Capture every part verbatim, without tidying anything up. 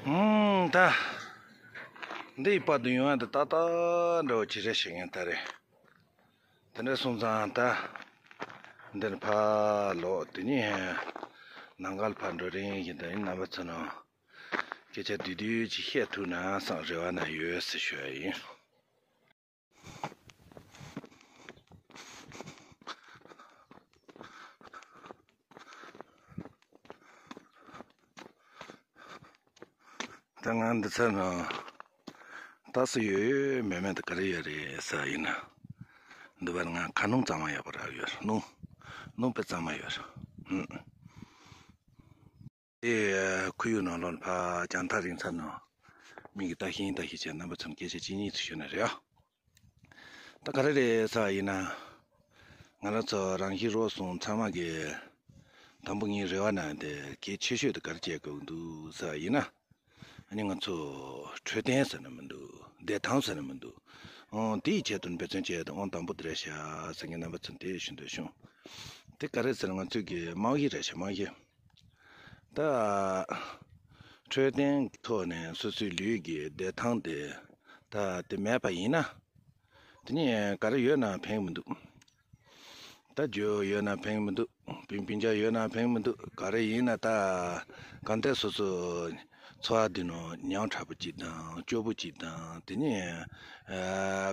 ཨུམ། ད། འདི་ཡི་བར་དུ་ཡོང་ཡ་འདི་ཏག་ཏག་འདྲ་བོ་ཅིག་རེད་བཤད་མཁན་ད་རེད། དེ་འདྲ་སོང་ཙང་ད། འདིར་ཕར་ལོག་དེ་ནས་ནམ་མཁར་ཕར་འགྲོ་རན་བཞིན་དུ་ཡིན། རྣམ་པ་ཚོ་ནང་སྐད་ཆ་བསྡུས་བསྡུས་ཅིག་བཤད་ཐུབ་ན་བསམ་རེ་བ་ན་ཡོད་ཟེར་ཞུ་ཡ་ཡིན། ད་ང་འདི་ཚོ་ནང་ཏོག་ཙམ་ཡོད་ཡོད་མེད་མེད་དུ་ག་རེ་ཡོད་རེད་ཟེར་ཡིན་ན། འདི་བར་ང་ཁ་སྣུམ་གཙང་མ་ཡག་པོ་རག་ཡོད། སྣུམ། སྣུམ་དཔེ་གཙང་མ་ཡོད། ཨུམ། དེ་ཁོར་ཡུག་ནང་ལོགས་ཕར་རྒྱང་ཐག་རིང་ས་ནང་མི་གི་ལྟ་ཤེས་ལྟ་ཤེས་བྱས། རྣམ་པ་ཚོར་སྐད་ཆ་གཅིག་གཉིས་ཙམ་ཞུས་ན་རེད་ཨ། ད་ག་རེ་རེད་ཟེར་བ་ཡིན་ན། ང་རང་ཚོ་རང་བཞིན་རོགས་སོང་ཚང་མ་གི་དང་པོ་ངའི་རེ་བ་ན་དེ་གལ་ཆེ་ཤོས་དེ་ག་རེ་བྱེད་དགོས་འདུག་ཟེར་བ་ཡིན་ན། ཨ་ནི་ང་ཚོ་འཕྲོད་བསྟེན་ཟེར་ན་མི་འདུག་བདེ་ཐང་ཟེར་ན་མི་འདུག་ཨང་། དེའི་ཆེད་དུ་འབད་བརྩོན་བྱས་ཏེ་ཨང་དང་པོ་དེ་རེད་ཤག་ཟེར་ངས་རྣམ་པ་ཚོར་དེ་ཞུ་འདོད་བྱུང་། དེ་ག་རེད་ཟེར་ན་ང་ཚོའི་གི་རྨང་གཞི་རེད་ཤག་རྨང་གཞི། ད། འཕྲོད་བསྟེན་གྱི་ཐོག་ནས་སོ་སོའི་ལུས་ཀྱི་བདེ་ཐང་དེ་ད་དེ་མེད་པ་ཡིན་ན། དེ་ནས་ག་རེ་ཡོད་ན་ཕན་གྱི་མི་འདུག་ད་རྒྱུ་ཡོད་ན་ཕན་གྱི་མི་འདུག་སྤུན་སྤུན་ཀྱག་ཡོད་ན་ཕན་གྱི་མི་འདུག་ག་རེ་ཡིན་ན་ད་གང་ལྟར་སོ་སོ་འཚོ་བ་འདི་ནང་ཉམ་ཕྲ་པོ་ཅིག་དང་སྐྱོ་པོ་ཅིག་དང་དེ་ནས་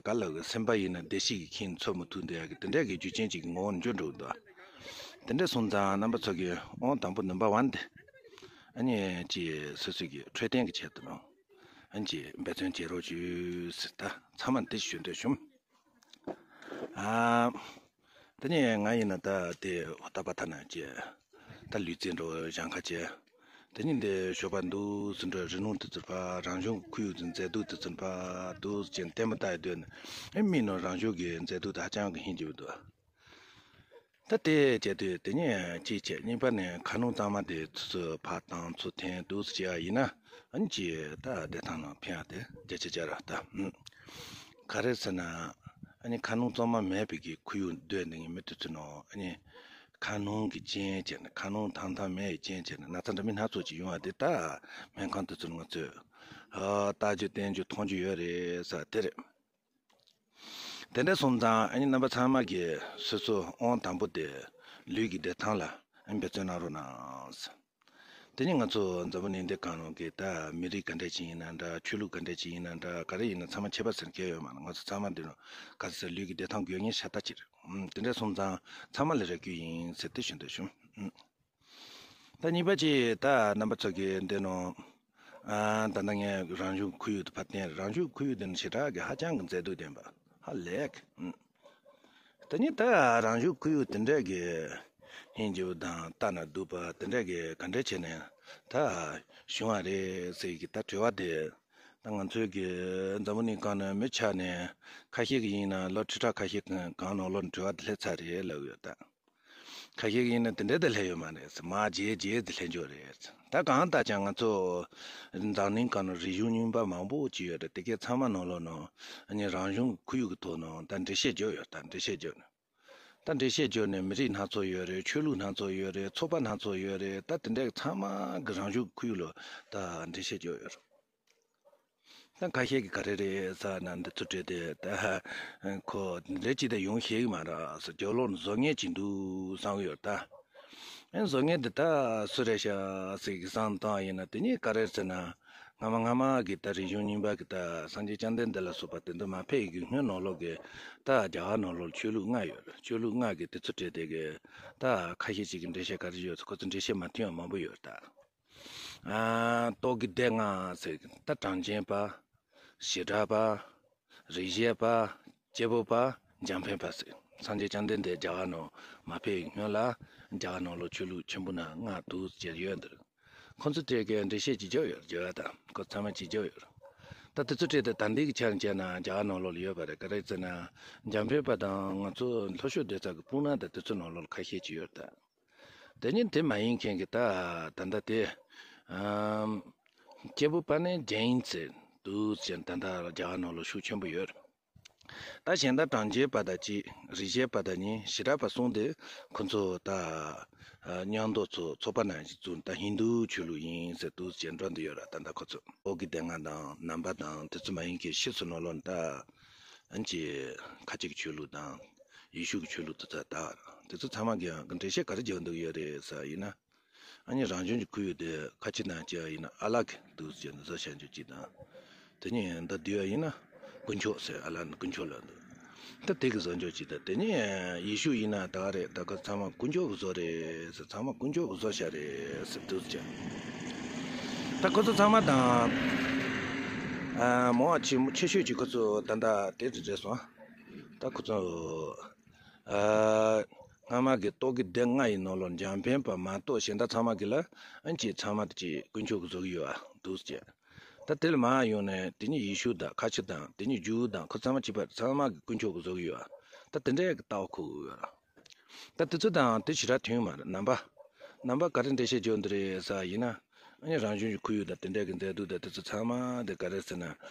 ག་ལ་གི་སེམས་པ་ཡིན་ན་བདེ་སྐྱིད་ཀྱི་ཁྱིམ་འཚོ་མི་ཐུབ་འདི་ཡ་གི་དེ་འདྲ་གི་རྒྱུ་རྐྱེན་ཅིག་གི་ངོ་བོར་འགྱུར་འགྲོ་གི་འདུག་དེ་འདྲ་སོང་ཙང་རྣམ་པ་ཚོ་གི་ཨང་དང་པོ་ནམ་བར་ཝན་དེ། ཨ་ནི་ཅི་སོ་སོ་གི་འཕྲོད་བསྟེན་གྱི་ཆེད་དུ་ནོ། ཨ་ནི་ཅི་འབད་བརྩོན་བྱེད་རོགས་བྱོས་ཟེར་ད་ཚང་མ་འདི་ཞུ་འདོད་བྱུང་། ཨ། དེ་ནས་ང་ཡིན་ན་ད་དེ་ད་པ་ཐ་ན་ཅི། ད་ལུས་རྩལ་འགྲོ་སྦྱང་ཁ་ཅི། དེ་ནི་འདི་ཞོགས་པ་འདུག་སེ་འགྲོ་རི་ལུང་དུ་ཚུར་ཕར་རང་བྱུང་ཁོར་ཡུག་ཏུ་མཛེས་སྡུག་དུ་ཚུར་ཕར་འདུག་ཅེས་ལྟད་མོ་ལྟ་ཡི་འདོད་ནི། ཨེ་མི་ནོ་རང་བྱུང་གི་མཛེས་སྡུག་ད་ཧ་ཅང་གི་ཧིན་གྱི་འདུག་ད་དེ་བྱས་དུས་དེ་ནས་གཅིག་བྱས། གཉིས་པ་ནས་ཁ་སྣུམ་གཙང་མ་དེ་ཚུར་ཕར་བཏང་ཚུར་འཐེན་འདུག་སེ་བྱས་པ་ཡིན་ན། ཨ་ནི་ཅི་ད་བདེ་ཐང་ནང་ཕན་ཡག་དེ་བརྒྱ་ཆ་བརྒྱ་ར་ད། ག་རེ་ཟེར་ན། ཨ་ནི་ཁ་སྣུམ་གཙང་མ་མེད་པའི་གི་ཁོར་ཡུག་སྡོད་འདི་ངའི་མི་དེ་ཚོ་ནང་ཨ་ནི་ཁ་སྣུམ་གི་རྐྱེན་བྱས་ནས་ཁ་སྣུམ་ཐང་ཐང་མེད་པའི་རྐྱེན་བྱས་ནས་ན་ཚ་འདྲ་མིན་སྣ་ཚོགས་ཅིག་ཡོང་བ་དེ་ད་སྨན་ཁང་དེ་ཚོ་ནང་ང་ཚོས་ཨ་ལྟ་རྒྱུ་བསྟེན་རྒྱུ་མཐོང་རྒྱུ་ཡོད་རེད་ཟེར་དེ་རེད། དེ་འདྲ་སོང་ཙང་ཨ་ནི་རྣམ་པ་ཚང་མ་གིས་སོ་སོ་ཨང་དང་པོ་དེ་ལུས་ཀྱི་བདེ་ཐང་ལ་ཨ་ནི་འབད་བརྩོན་གནང་རོགས་གནང་། དེ་ནི་ང་ཚོ་འཛམ་བུ་གླིང་འདི་སྒང་ནང་གི་ད་མི་རིགས་ག་འདྲ་ཅིག་ཡིན་ན་འདྲ། ཆོས་ལུགས་ག་འདྲ་ཅིག་ཡིན་ན་འདྲ། ག་རེ་ཡིན་ན་ཚང་མ་ཁྱད་པར་ཟེར་མཁན་ཡོད་མ་རེད། ང་ཚོ་ཚང་མ་འདི་ནང་ག་ཚོད་ལུས་ཀྱི་བདེ་ཐང་དགོས་མཁན་ཤ་སྟག་ཅིག་རེད། ཨུམ། དེ་འདྲ་སོང་ཙང་ཚང་མ་ལ་རེ་སྐུལ་ཡིན་ཟེར་དེ་ཞུ་འདོད་བྱུང་། ཨུམ། ད་གཉིས་པ་ཅིག་ད་རྣམ་པ་ཚོ་གི་འདི་ནང་ཨ་ད་ལྟ་ངས་རང་བྱུང་ཁོར་ཡུག་ཏུ་ཕར་བསྟན། རང་བྱུང་ཁོར་ཡུག་འདི་ནི་ཞེ་དྲག་གི་ཧ་ཅང་གི་མཛེས་སྡུག་ལྡན་པ་ཧ་ལས། ཨུམ། ད་ནི་ད་རང་བྱུང་ཁོར་ཡུག་དེ་འདྲ་གི་སྙིང་རྗེ་པོ་དང་ལྟ་ན་སྡུག་པ་དེ་འདྲ་གི་ག་འདྲ་བྱས་ནས་ད་བྱུང་བ་རེད་ཟེར་གི་ད་དྲི་བ་དེ། ད་ང་ཚོའི་གི་འཛམ་བུ་གླིང་སྒང་ནས་མི་ཆ་ནས་ཁ་ཤས་ཀྱི་ཡིན་ན་ལོ་ཁྲི་ཕྲག་ཁ་ཤས་གང་ནང་ལོགས་ནས་དྲི་བ་དེ་སླེབས་ཚར་རེད་ལབ་ཡོད་ད། ཁ་ཤས་ཀྱི་ཡིན་ན་དེ་འདྲ་དེ་སླེབས་ཡོད་མ་རེད། མ་བརྗེད་བརྗེད་དེ་སླེབས་འཇོག་རེད། ད་གང་ལྟར་ཀྱང་ང་ཚོ་འཛམ་གླིང་སྒང་ནས་རིག་གཞུང་རྙིང་པ་མང་པོ་ཅིག་ཡོད་རེད། དེ་གའི་ཚང་མ་ནང་ལོགས་ནང་ཨ་ནི་རང་བྱུང་ཁོར་ཡུག་གི་ཐོག་ནང་ད་འགྲེལ་བཤད་བརྒྱབ་ཡོད། ད་འགྲེལ་བཤད་བརྒྱབ་ནས། ད་འགྲེལ་བཤད་བརྒྱབ་ནས་མི་རིགས་སྣ་ཚོགས་ཡོད་རེད། ཆོས་ལུགས་སྣ་ཚོགས་ཡོད་རེད། ཚོགས་པ་སྣ་ཚོགས་ཡོད་རེད། ད་དེ་འདྲའི་ཚང་མ་གི་རང་བྱུང་ཁོར་ཡུག་ལ་ད་འགྲེལ་བཤད་བརྒྱབ་ཡོད་རེད། ད་ཁ་ཤས་ཀྱིས་ག་རེ་རེད་ཟེར་ན་འདི་ཚོ་བྲིས་ཏེ་ད་ཁོ་འདི་འདྲ་ཅིག་ད་ཡོང་ཤེས་ཀྱི་མ་རེད་ཟེར། རྒྱབ་ལོགས་ནས་བཟོ་མཁན་ཅིག་འདུག་བསམ་གྱི་ཡོད་ད། ཨེ་བཟོ་མཁན་འདི་ད་སུ་རེད་ཤག་ཟེར་གྱི་བསམ་བཏང་ཡིན་ན་དེ་ནི་ག་རེ་ཟེར་ན། སྔ་མ་སྔ་མ་གི་ད་རིག་གཞུང་རྙིང་པ་གི་ད་སངས་རྒྱས་བཅོམ་ལྡན་འདས་ལ་སོགས་པ་དེ་ཚོ་མ་ཕེབས་ཡི་གི་སྔོན་ནང་ལོགས་གི་ད་རྒྱ་གར་ནང་ལོགས་ཆོས་ལུགས་ལྔ་ཡོད་རེད། ཆོས་ལུགས་ལྔ་གི་དེ་ཚོ་བྲིས་ཏེ་གི་ད་ཁ་ཤས་ཅིག་གི་འགྲེལ་བཤད་ག་རེ་ཡོད་ཟེར། ཁོ་ཚོ་འགྲེལ་བཤད་མ་མཐུན་ཡང་མང་པོ་ཡོད་ད། ཨ། རྟོག་གེ་སྡེ་ལྔ་ཟེར་ད་གྲངས་ཅན་པ། བྱེ་བྲག་པ། རིག་བྱེད་པ། སྐྱེས་བུ་པ། འཇམ་དཔལ་པ་ཟེར། སངས་རྒྱས་བཅོམ་ལྡན་འདས་རྒྱ་གར་ནང་མ་ཕེབས་སྔོན་ལ་རྒྱ་གར་ནང་ལོགས་ཆོས་ལུགས་ཆེན་པོ་ན་ལྔ་འདུག་ཅེས་ཡོད་འདིར། ཁོང་ཚོ་དེ་གའི་འགྲེལ་བཤད་ཅིག་བརྒྱབ་ཡོད། བརྒྱབ་ཡ་དང་ཁོ་ཚང་མ་ཅིག་བརྒྱབ་ཡོད། ད་དེ་ཚོ་བྲིས་ཏེ་ད་འདི་གི་ཆར་བྱས་ན་རྒྱ་གར་ནང་ལོགས་ལ་ཡོད་པ་རེད། ག་རེ་ཟེར་ན་འཇམ་དཔལ་པ་དང་ང་ཚོ་ལྷོ་ཕྱོགས་སྡོད་ས་གི་སྤུངས་ནག་དང་དེ་ཚོ་ནང་ལོགས་ལ་ཁ་ཤས་ཅིག་ཡོད་ད། དེ་ཉིད་དེ་མ་ཡིན་མཁན་གྱི་ད་ད་ལྟ་དེ། ཨམ། སྐྱེས་བུ་པ་ནི་ཇེན་ཟེར་འདུག་ཟེར། ད་ལྟ་རྒྱ་གར་ནང་ལ་ཤུགས་ཆེན་པོ་ཡོད། ད་གཞན་དག་གྲངས་ཅན་པ་དང་གཅིག་རིགས་ཅན་པ་དང་གཉིས་བྱེ་བྲག་པ་གསུམ་དེ་ཁོ་ཚོ་ད་ཨ་མཉམ་དུ་ཚོ་ཚོགས་པ་ནང་བཞིན་བཙུགས། ད་ཧིན་རྡུ་ཆོས་ལུགས་ཡིན་ཟེར་འདུག་ཅེས་འགྲོ་འདི་ཡོད་ར། ད་ད་ཁོ་ཚོ་ཨོ་གི་སྡེ་ལྔ་དང་ནང་པ་དང་དེ་ཚོ་མ་ཡིན་གྱི་ཕྱི་ཚོ་ནང་ལོགས་ད་ཨན་ཅི་ཁ་ཅིག་ཆོས་ལུགས་དང་ཡེ་ཤུ་གི་ཆོས་ལུགས་དེ་ཚོ་ད་དེ་ཚོ་ཚང་མ་གི་འགྲེལ་བཤད་ག་རེ་བརྒྱབ་འདུག་ཡོད་རེད་ཟེར་ཡིན་ན། ཨ་ནི་རང་བྱུང་གི་ཁོར་ཡུག་དེ་ཁ་ཆེ་དང་བཅས་ཡིན་ན་ཨ་ལ་གི་འདུག་ཟེར་ནས་བཟོ་བྱ་རྒྱུ་གཅིག་དང་། དེ་ནས་ད་འདི་ཡ་ཡིན་ན་དཀོན་མཆོག་ཟེར། ཨ་ལ་ནི་དཀོན་མཆོག་ལ་འདུག་ད་དེ་གི་བཟོ་འཇོག་གཅིག་དང་། དེ་ནས་ཡེ་ཤུ་ཡིན་ན་ད་ག་རེད། ད་ཁོ་ཚང་མ་དཀོན་མཆོག་གི་བཟོ་རེད་ཟེར། ཚང་མ་དཀོན་མཆོག་གི་བཟོ་བྱ་རེད་ཟེར་འདུག་ཟེར། ད་ཁོ་ཚོ་ཚང་མ་དང་ཨ་མོ་ཨ་ཆེ་ཆེ་ཤོས་ཀྱི་ཁོ་ཚོ་ད་ད་དེ་རེད་སོང་། ད་ཁོ་ཚོ་ཨ་སྔ་མ་གི་རྟོག་གེ་སྡེ་ལྔ་ཡི་ནང་ལོགས་འཇམ་དཔལ་པ་མ་གཏོགས་གཞན་དག་ཚང་མ་གི་ལ་ཨན་ཅི་ཚང་མ་དེ་ཅི་དཀོན་མཆོག་གི་བཟོ་གི་ཡོད་ཨ་འདུག་ཟེར། ད་དེ་ལ་མར་ཡོང་ནས་དེ་ནི་ཡེ་ཤུ་དང་ཁ་ཆེ་དང་དེ་ནི་ཇུའུ་དང་ཁོ་ཚང་མ་གཅིག་པ་ཚང་མ་གི་དཀོན་མཆོག་གི་བཟོ་གི་ཡོད་ཨ། ད་དེ་འདྲའི་གི་ལྟ་བ་ཁུར་གི་ཡོད་ར། ད་དེ་ཚོ་དང་དེ་ཞེ་དྲག་མཐུན་མ་རེད། ནང་པ་ནང་པ་ག་རེ་འགྲེལ་བཤད་བརྗོད་འདི་རེད་ཟེར་ཡིན་ན། ཨ་ནི་རང་བྱུང་གི་ཁོར་ཡུག་དང་དེ་འདྲ་གི་མཛེས་སྡུག་དང་དེ་ཚོ་ཚང་མ་དེ་ག་རེ་ཟེར་ན།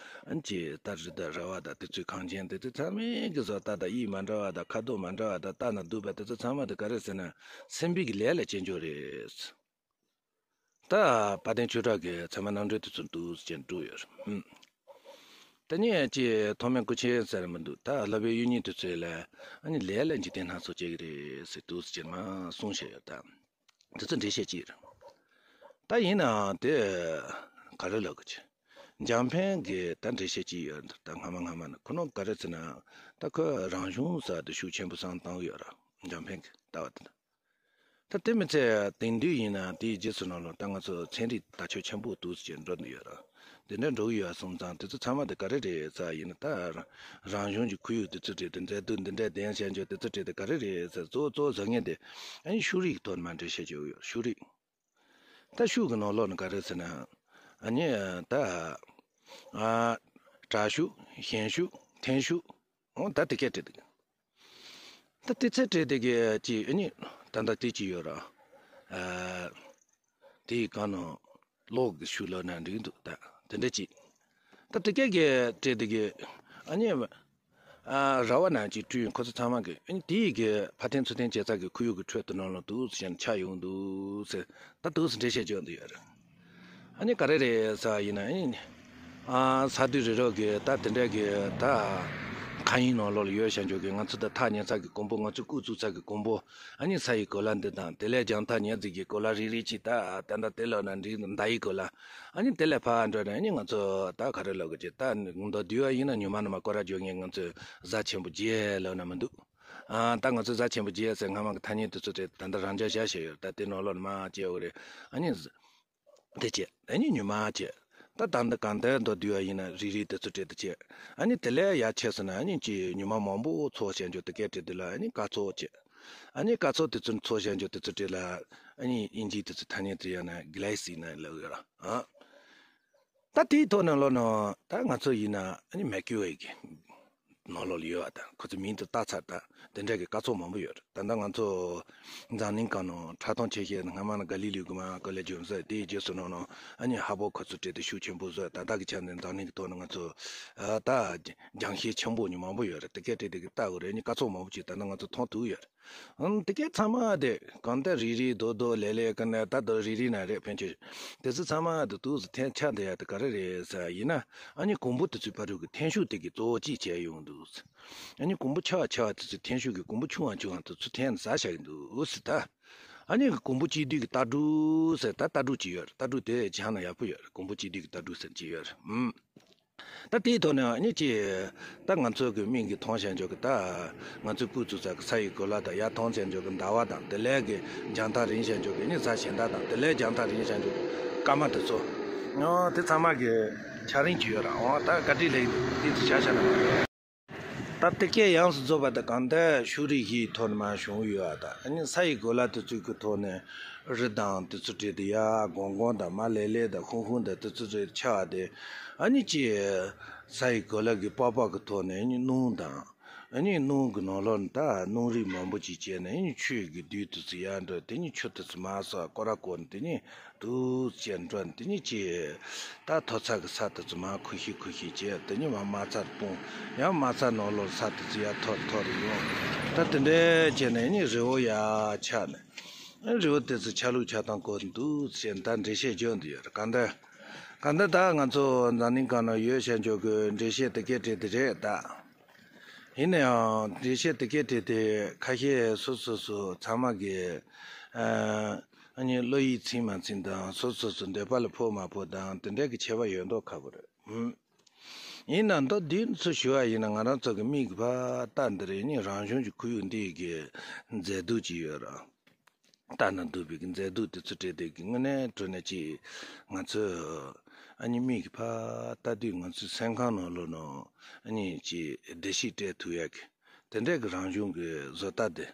ཨ་ནི་ཅི་ད་རི་དང་ར་བ་དང་དེ་ཚོའི་ཁང་ཆེན་དེ་ཚོ་ཚང་མའི་གི་བཟོ་ལྟ་དང་དབྱིབས་མ་འདྲ་བ་དང་ཁ་དོག་མ་འདྲ་བ་དང་ལྟ་ན་སྡུག་པ་དེ་ཚོ་ཚང་མ་དེ་ག་རེ་ཟེར་ན་སེམས་པའི་གི་ལས་ལ་སྐྱེ་འཇོག་རེད། ད་དཔལ་ལྡན་ཆོས་གྲགས་ཀྱི་ཚད་མ་རྣམ་འགྲེལ་དེ་ཚོ་འདུག་ཅེས་བྲིས་ཡོད་རེད། ཨུམ། ད་ནི་ཅི་ཐོགས་མེད་སྐུ་མཁྱེན་ཟེར་མི་འདུག་ད་བསླབ་པའི་གཡུལ་རྙིང་དེ་ཚོ་ལ་ཨ་ནི་ལས་ལ་འཇིག་རྟེན་སྣ་ཚོགས་སྐྱེ་གི་རེད་ཟེར་འདུག་ཅེས་མ་གསུངས་བཞག་ཡོད་ད། དེ་ཚོ་འགྲེལ་བཤད་ཅིག་རེད། ད་ཡིན་ནའང་དེ་ག་རེ་ལབ་དགོས་ཀྱི། འཇམ་དཔལ་གྱི་ད་འགྲེལ་བཤད་ཅིག་ཡོད་འདུག་ད་སྔ་མ་སྔ་མ་ནས་ཁོ་ནོ་ག་རེ་ཟེར་ན། ད་ཁོས་རང་བྱུང་ཟེར་དེ་ཤུགས་ཆེན་པོ་བསམ་བཏང་གི་ཡོད་ར། འཇམ་དཔལ་གྱི་ལྟ་བ་དེ་ད། ད་དེ་མི་ཚད་དེང་དུས་ཡིན་ན་དེའི་རྗེས་སུ་ནང་ལོགས་ད་ང་ཚོ་ཚན་རིག་དར་ཁྱབ་ཆེན་པོ་འདུག་ཅེས་འགྲོ་འདི་ཡོད་ར། དེ་འདྲ་འགྲོ་གི་ཡོད་སོང་ཙང་དེ་ཚོ་ཚང་མ་དེ་ག་རེ་རེད་ཟེར་ཡིན་ན། ད་རང་བྱུང་གི་ཁོར་ཡུག་དེ་ཚོ་རེད། དེ་འདྲ་འདུག་འདི་འདྲ་ལྡན་བྱས་འཇོག་དེ་ཚོ་རེད། དེ་ག་རེ་རེད་ཟེར་གཙོ་བོ་གཙོ་བོ་བཟོ་མཁན་དེ་ཨ་ནི་ཤུགས་རིག་གི་ཐོག་ནས་མར་འགྲེལ་བཤད་བྱེད་ཀྱི་ཡོད། ཤུགས་རིག་ད་ཤུགས་ཀྱི་ནང་ལོགས་ནས་ག་རེ་ཟེར་ན། ཨ་ནི་ད་ཨ་དྲག་ཤུགས་ཞན་ཤུགས་འཐེན་ཤུགས། འོ་ད་དེ་སྐད་བྲིས་འདུག་ད་དེ་ཚད་བྲིས་དེ་གི་ཅི་ཨ་ནི་ད་ལྟ་དེ་ཅི་ཡོད་ར། ཨ་དེའི་སྒང་ནང་གློག་གི་ཤུགས་ལབ་ན་འགྲིག་འདུག་ད་དེ་འདྲ་ཅི། ད་དེ་སྐད་གི་བྲིས་དེ་གི་ཨ་ནི་ཨ་ར་བ་ནང་ཅི་བྲིས་ཁོ་ཚོ་ཚང་མ་གི་ཨ་ནི་དེའི་གི་ཕར་འཐེན་ཚུར་འཐེན་བྱེད་ས་གི་ཁོར་ཡུག་གི་ཁྲོད་དུ་ནང་ལ་འདུག་ཟེར་ཆགས་ཡོང་འདུག་ཟེར། ད་འདུག་སེ་འགྲེལ་བཤད་བརྗོད་འདི་ཡོད་རེད། ཨ་ནི་ག་རེ་རེད་ཟེར་ཡིན་ན། ཨ་ནི་ཨ་ས་དུས་རི་རབ་ཀྱི་ད་དེ་འདྲ་གི་ད་མཁའ་དབྱིངས་ནང་ལོགས་ལ་ཡོད་བཞག་འཇོག་གི་ང་ཚོ་ད་ཐག་ཉེ་ས་གི་གོང་བུ། ང་ཚོ་སྐུ་བཙུགས་ས་གི་གོང་བུ། ཨ་ནི་ས་ཡི་གོ་ལ་འདི་དང་དེ་ལས་རྒྱང་ཐག་ཉེ་ཟིག་གི་གོ་ལ་རིལ་རིལ་ཅིག་ད་ད་ད་དེ་ལོ་ན་འདི་མདའ་ཡི་གོ་ལ། ཨ་ནི་དེ་ལས་ཕར་འགྲོ་ན་ཨ་ནི་ང་ཚོ་ད་ག་རེ་ལབ་དགོས་ཀྱི། ད་མདོར་བསྡུས་པ་ཡིན་ན་ཉི་མ་ནུ་མ་སྐོར་ར་འཇོག་མཁན་ང་ཚོ་གཟའ་ཆེན་པོ་བརྒྱད་ལབ་ན་མི་འདུག་ཨ་ད་ང་ཚོ་གཟའ་ཆེན་པོ་བརྒྱད་ཟེར་སྔ་མ་གི་ཐ་སྙད་དེ་ཚོ་དེ་ད་ལྟ་རང་འཇགས་བཞག་བཞག་ཡོད། ད་དེ་ནང་ལོགས་ནས་མར་བྱས་ཡོད་རེད། ཨ་ནི་དེ་བྱས། ཨ་ནི་ཉི་མ་བྱས། ད་ད་ལྟ་གང་ལྟར་མདོར་བསྡུས་པ་ཡིན་ན་རིལ་རིལ་དེ་ཚོ་བྲིས་དེ་བྱས། ཨ་ནི་དེ་ལས་ཡར་ཆེ་སོང་ན་ཨ་ནི་ཅི་ཉི་མ་མང་པོ་ཚོགས་བྱས་འཇོག་དེ་སྐད་བྲིས་དེ་ལ་ཨ་ནི་སྐར་ཚོགས་བྱས། ཨ་ནི་སྐར་ཚོགས་དེ་ཚོ་ཚོགས་བྱས་འཇོག་དེ་ཚོ་བྲིས་ལ་ཨ་ནི་དབྱིན་ཇིའི་དེ་ཚོ་ཐ་སྙད་དེ་ཡང་ན་གེ་ལེག་སི་ན་ལབ་ཡོད་ར། ཨ། ད་དེའི་ཐོག་ནས་ལོ་ནོ་ད་ང་ཚོ་ཡིན་ན་ཨ་ནི་མིལ་ཀི་ཝེ་གི་ནང་ལོགས་ལ་ཡོད་པ་དང་། ཁོ་ཚོ་མིང་དུ་བཏགས་ཚར། ད་དེ་འདྲ་གི་སྐར་ཚོགས་མང་པོ་ཡོད་རེད། ད་ལྟ་ང་ཚོ་འཛམ་གླིང་སྒང་ནང་ཁྲ་ཐོང་ཆེ་ཤོས་སྔ་མ་ན་ག་ལི་ལིའི་གོ་མ་ག་ལེ་ཇོན་ཟེར་དེའི་རྗེས་སུ་ནང་ནང་ཨ་ནི་ཧ་བོ་ཁོ་ཚོ་བྲིས་ཏེ་ཤུགས་ཆེན་པོ་བཟོས། ད་ལྟ་གི་ཆ་ནས་འཛམ་གླིང་གི་ཐོག་ནས་ང་ཚོ་ཨ་ད་རྒྱང་ཤེལ་ཆེན་པོ་ཉུང་མང་པོ་ཡོད་རེད། དེ་སྐད་བྲིས་དེ་གི་ལྟ་དགོས་རེད། ཨ་ནི་སྐར་ཚོགས་མང་པོ་ཅིག་ད་ལྟ་ང་ཚོ་མཐོང་ཐུབ་ཡོད་རེད། ཨང་། དེ་གའི་ཚང་མ་དེ་གང་ལྟར་རིལ་རིལ་རྡོག་རྡོག་ལེབ་ལེབ་གི་ནས་ད་རྡོ་རིལ་རིལ་ན་རེད། ཕན་ཆད་དེ་ཚོ་ཚང་མ་དེ་འདུག་སེ་འཐེན་ཆ་འདི་ཡ་དེ་ག་རེ་རེད་ཟེར་ཡིན་ན། ཨ་ནི་གོང་བུ་དེ་ཚོའི་བར་དུ་གི་འཐེན་ཤུགས་དེ་གིས་གཙོ་བོ་གཅིག་བྱས་ཡོང་འདུག་ཨ་ནི་གོང་བུ་ཆེ་བ་ཆེ་བ་དེ་ཚོའི་འཐེན་ཤུགས་ཀྱིས་གོང་བུ་ཆུང་བ་ཆུང་བ་དེ་ཚོ་འཐེན་ཟ་བཞག་གི་འདུག་ཟེར་ད། ཨ་ནི་གོང་བུ་གཅིག་བསྡུས་ཀྱི་ལྟ་གྲུབ་ཟེར་ད་ལྟ་གྲུབ་ཅིག་ཡོད་རེད། ལྟ་གྲུབ་དེ་སྦྱངས་ན་ཡག་པོ་ཡོད་རེད། གོང་བུ་གཅིག་བསྡུས་ཀྱི་ལྟ་གྲུབ་ཟེར་ཅིག་ཡོད་རེད། ཨུམ། ད་དེའི་ཐོག་ནས་ཨ་ནི་ཅི། ད་ང་ཚོ་གི་མིག་གིས་མཐོང་བཞིན་འཇོག་གི་ད། ང་ཚོའི་སྐུ་གཙུག་ས་གི་ས་ཡི་གོ་ལ་དང་ཡར་མཐོང་བཞིན་འཇོག་གི་ཟླ་བ་དང་དེ་ལས་གི་རྒྱང་ཐག་རིང་བཞིན་འཇོག་གི་ཨ་ནི་གཟའ་གཞན་དག་དང་དེ་ལས་རྒྱང་ཐག་རིང་བཞིན་འཇོག་གི་སྐར་མ་དེ་ཚོ། ཨོ་དེ་ཚང་མ་གི་ཆ་རིང་ཅིག་ཡོད་ར། ཨོ་ད་བཀའ་དྲིན་ལེགས་འདུག་དེ་ཚོ་བྱ་བྱ་ན། ད་དེ་སྐད་ཡོངས་སུ་རྫོགས་པ་དང་གང་ལྟར་ཤུགས་རིག་བཞིའི་ཐོག་ནས་མར་བྱུང་ཡོད་ཨ། ད་ཨ་ནི་ས་ཡི་གོ་ལ་དེ་ཚོའི་གི་ཐོག་ནས་རི་དང་དེ་ཚོ་བྲིས་ཏེ་ཡར་སྒོང་སྒོང་དང་མར་ལེབ་ལེབ་དང་ཧུང་ཧུང་དང་དེ་ཚོ་བྲིས་ཆགས་ཏེ། ཨ་ནི་ཅི། ས་ཡི་གོ་ལ་གི་པགས་པ་གི་ཐོག་ནས་ཨ་ནི་སྣུམ་དང་ ཨ་ནི་སྣུམ་གྱི་ནང་ལོགས་ནས་ད་སྣུམ་རིགས་མང་པོ་ཅིག་བྱས་ནས། ཨ་ནི་ཆུ་གི་རྡུལ་དེ་ཚོ་ཡར་འགྲོ། དེ་ནི་ཆུ་དེ་ཚོ་མར་སོ་སྐོར་ར་བསྐོར་ནས། དེ་ནི་འདུག་སེ་འགྲོ་ནས། དེ་ནི་ཅི་ད་མཐོ་ཚད་ཀྱི་ས་དེ་ཚོ་མར་ཁུ་ཤི་ཁུ་ཤི་བྱས། དེ་ནི་མར་དམའ་ཚད་སྤུངས། ཡང་དམའ་ཚད་ནང་ལོགས་ས་དེ་ཚོ་ཡར་མཐོ་རུ་མཐོ་རུ་ཡོང་། ད་དེ་འདྲ་བྱས་ནས་ཨ་ནི་རི་བོ་ཡར་ཆགས་ནས། ཨ་ནི་རི་བོ་དེ་ཚོ་ཆ་ལུགས་ཆགས་སྟངས་སྐོར་འདུག་སེ་ད་འགྲེལ་བཤད་བརྗོད་འདི་ཡོད་རེད། གང་ལྟར་གང་ལྟར་ད་ང་ཚོ་འཛམ་གླིང་སྒང་ན་ཡོད་བྱ་འཇོག་གི་འགྲེལ་བཤད་དེ་གས་བྲིས་དེ་རེད་ད། ཡིན་ན་ཡང་འགྲེལ་བཤད་དེ་གས་བྲིས་དེ་ཁ་ཤས་སོ་སོ་སོ་ཚང་མ་གི་ཨ་ནི་བློ་ཡིད་ཚིམ་མ་ཚིམ་དང་། སོ་སོ་སོ་འདོད་པ་ལ་ཕོག་མ་ཕོག་དང་། དེ་འདྲ་གི་ཁྱད་པར་ཡོད་མདོག་ཁ་པོ་རེད། ཡིན་ན་མདོ་འདི་ཚོ་ཞུ་བ་ཡིན་ན། ང་རང་ཚོ་གི་མིག་གིས་ཕར་ལྟ་འདི་རེད། ཨ་ནི་རང་བྱུང་གི་ཁོར་ཡུག་འདི་གི་མཛེས་སྡུག་ཅིག་ཡོད་རེད། ལྟ་ན་སྡུག་པའི་གི་མཛེས་སྡུག་དེ་ཚོ་བྲིས་དེ་གི་དངོས་གནས་དྲང་གནས་ཅིག་ང་ཚོས་ཨ་ནི་མིག་གིས་ཕར་ལྟ་དུས། ང་ཚོའི་སེམས་ཁམས་ནང་ལོགས་ནང་ཨ་ནི་ཅིག་བདེ་སྐྱིད་སྤྲད་ཐུབ་ཡག་གི་དེ་འདྲ་གི་རང་བྱུང་གི་བཟོ་ལྟ་དེ།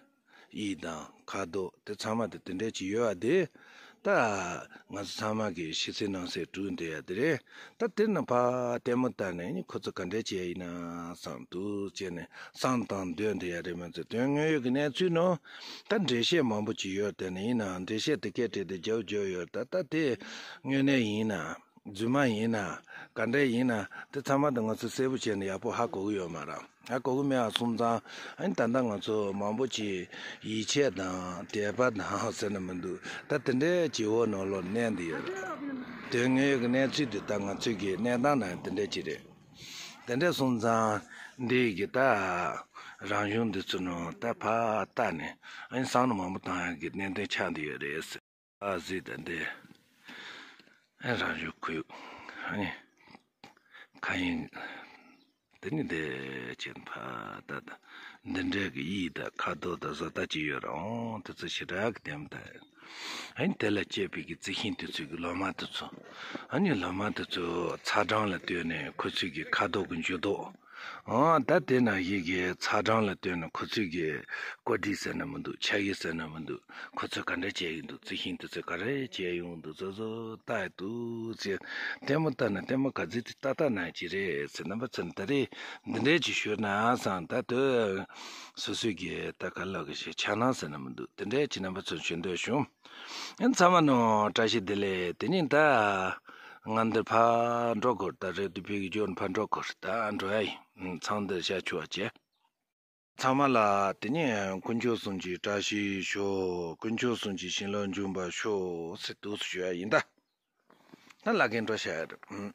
གཡས་དང་ཁ་དོག་དེ་ཚང་མ་དེ་དེ་འདྲ་ཅིག་ཡོད་པ་དེ། ད་ང་ཚོ་ཚང་མ་གི་ཤེས་ཚད་ནང་གསེས་གྲུབ་འདི་ཡ་དེ་རེད། ད་དེ་ནི་ཕར་ལྟད་མོ་ལྟ་ནས་ནི་ཁོ་ཚོ་ག་འདྲ་བྱས་ཡིན་ན་བསམ་འདུག་བྱས་ནས་བསམ་དང་འདོད་འདི་ཡ་རེད་མ་ཚད། དོན་དངོས་ཡོད་ཀྱི་གནས་ཚུལ་ནང་ད་འགྲེལ་བཤད་མང་པོ་ཅིག་ཡོད། དེ་ནི་ཡིན་ནའང་འགྲེལ་བཤད་དེ་སྐད་བྲིས་དེ་རྒྱབ་རྒྱབ་ཡོད། ད་ད་དེ་དངོས་གནས་ཡིན་ན། རྫུན་མ་ཡིན་ན། ག་འདྲ་ཡིན་ན། དེ་ཚང་མ་དེ་ང་ཚོས་གསལ་པོ་བྱས་ནས་ཡག་པོ་ཧ་གོ་གི་ཡོད་མ་རེད། ཧ་གོ་གི་མེད་པ་སོང་ཙང་། ཨ་ནི་ད་ལྟ་ང་ཚོ་མང་པོ་ཅིག་ཡིད་ཆེས་དང་དད་པ་དང་ཟེར་ན་མི་འདུག་ད་དེ་འདྲའི་བྱེད་འོག་ནང་ལོགས་གནས་འདི་ཡོད་རེད། དོན་དངོས་ཀྱི་གནས་ཚུལ་འདི་ད་ང་ཚོའི་གི་གནས་སྟངས་ནང་དེ་འདྲ་ཅིག་རེད། དེ་འདྲ་སོང་ཙང་འདི་གི་ད་རང་བྱུང་འདི་ཚོ་ནང་ད་ཕར་ལྟ་ནས། ཨ་ནི་བསམ་བློ་མང་པོ་བཏང་ཡག་གི་གནད་དོན་ཆགས་འདི་ཡོད་རེད། ཨ་ཟི་ད་འདི། ཨ་རང་བྱུང་ཁོར་ཡུག་ཨ་ནི་མཁའ་དབྱིངས། དེ་ནི་འདི་ཅན་ཕ་ད་ད། འདི་འདྲའི་གི་གཡས་དང་ཁ་དོག་དང་བཟོ་ལྟ་ཅིག་ཡོད་རུང་། དེ་ཚོ་ཞེ་དྲག་གི་ལྟད་མོ་ལྟ། ཨ་ནི་དེ་ལ་སྐྱེས་པའི་གི་རྩི་ཤིང་དེ་ཚོའི་གི་ལོ་མ་དེ་ཚོ། ཨ་ནི་ལོ་མ་དེ་ཚོ་ཚ་གྲང་ལ་ལྟོས་ནས་ཁོ་ཚོའི་གི་ཁ་དོག་གི་འགྱུར་ལྡོག་ཨོ། ད་དེ་ནང་བཞིན་གྱི་ཚ་གྲང་ལ་ལྟོས་ནས་ཁོ་ཚོས་ཀྱི་ཀོ་ཌི་ཟེར་ན་མི་འདུག་ཆ་གི་ཟེར་ན་མི་འདུག་ཁོ་ཚོས་ག་འདྲ་བྱས་ཡོང་འདུག་རྩི་ཤིང་དེ་ཚོས་ག་རེ་བྱས་ཡོང་འདུག་བཟོ་བཟོ་ལྟ་ཡི་འདུག་ཟེར། ལྟད་མོ་ལྟ་ན་ལྟད་མོ་ག་ཚོད་ཅིག་ལྟ་ལྟ་ན་ཅི་རེད་ཟེར། རྣམ་པ་ཚོ་ད་རེས་འདི་འདྲས་ཅིག་ཞུས་ན་བསམ། ད་དུ་སོ་སོས་ཀྱི་ད་ག་ལ་གི་ཞིག་འཆར་སྣང་ཟེར་ན་མི་འདུག་དེ་འདྲས་ཅིག་རྣམ་པ་ཚོར་ཞུ་འདོད་བྱུང་། ཨེ་ཚང་མ་ནོ་བཀྲ་ཤིས་བདེ་ལེགས། དེ་ནས་ད་ང་འདིར་ཕར་འགྲོ་དགོས། ད་རེད་དུ་བོད་ཀྱི་ལྗོངས་ཕར་འགྲོ་དགོས། ད་འགྲོ་ཡ་ཡིན། ཚང་འདིར་ཤ་ཆུ་བ་བྱས། ཚང་མ་ལ་དེ་ནས་དཀོན་མཆོག་གསུམ་གྱི་བཀྲ་ཤིས་ཤོག་དཀོན་མཆོག་གསུམ་གྱི་བྱིན་རླབས་འབྱུང་བར་ཤོག་ཟེར་འདུག་སེ་ཞུ་ཡ་ཡིན་ད། ད་ལ་རྒན་འགྲོ་ཤ་ཡ་རེད།